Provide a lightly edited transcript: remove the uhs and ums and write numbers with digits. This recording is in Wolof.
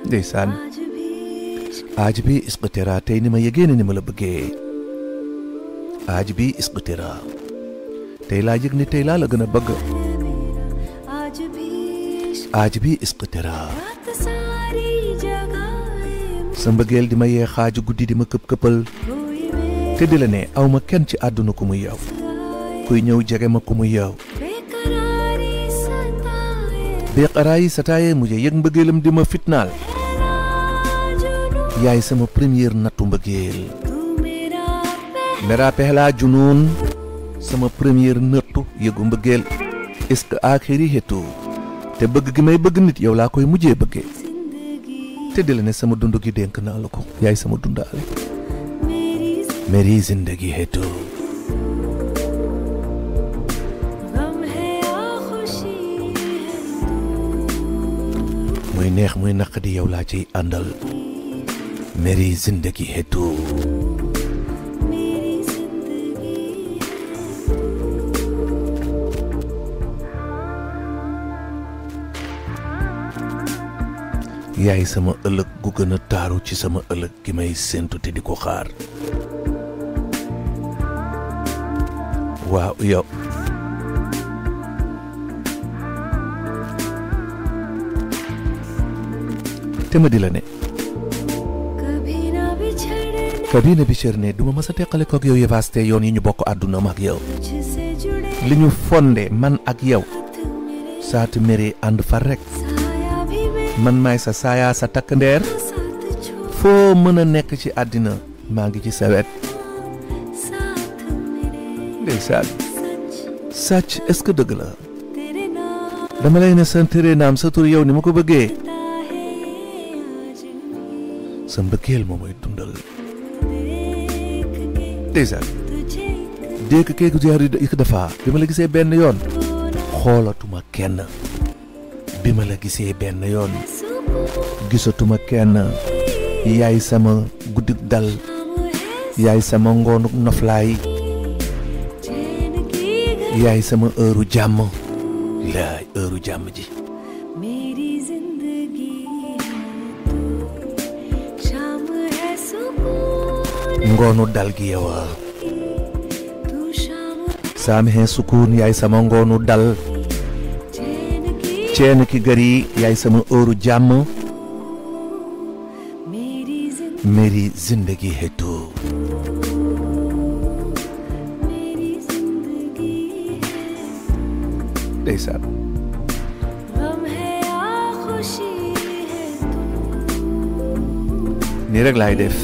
ndeysaan aaj bi isqatira tey ni ma yëgee ni ma la bëggee aaj bi isqatira tey laa yëg ni tey laa la gën a bëgg aaj bi isqatira sa mbëggeel di ma yee xaaju guddi di ma këpp-këppal te di la ne aw ma kenn ci àdduna ku muy yow kuy ñëw jege ma ku muy yow beqaraa yi sataaye mujje yëg mbëggeelam di ma fitnaal yaay sama première nattu mbëggeel mera pehla junuun sama première nattu yëgu mbëggeel est-ce que aaxiri xetu te bëgg gi may bëgg nit yow laa koy mujjee bëggee te di la ne sama dund gi dénk naa la ko yaay sama dundaale meri zindagi xetu muy neex muy naqadi yow laa ciy àndal meri zindagi xetu yaay sama ëllëg gu gën a taaru ci sama ëllëg gi may séentu te di ko xaar waaw yow te ma di la ne kabina bi cer ne duma mës a teqale kook yow yevaste yoon yi ñu bokk àdduna ma ak yow li ñu fonde man ak yow saatu méré ànd far rek man maay sa saayaa sa takk ndeer foo mën a nekk ci àddina maa ngi ci sa wet ndeysaan sàcc est-ce que dëgg la dama lay ne sa tëree naam sa tur yow ni ma ko bëggee sa mbëggeel moo mooy dundal ndeysaan dégg keeku jaar yi dafa bi ma la gisee benn yoon xoolatuma kenn bi ma la gisee benn yoon gisatuma kenn yaay sama guddik dal yaay sama ngoonuk noflaay yaay sama heure jàmm laay heure jàmm ji ngoonu dal gi yowa saam hen sukun yaay sama ngoonu dal ceen ki gari yaay sama heure jàmm meri zindagi hetu ndeysaan nii rek laay def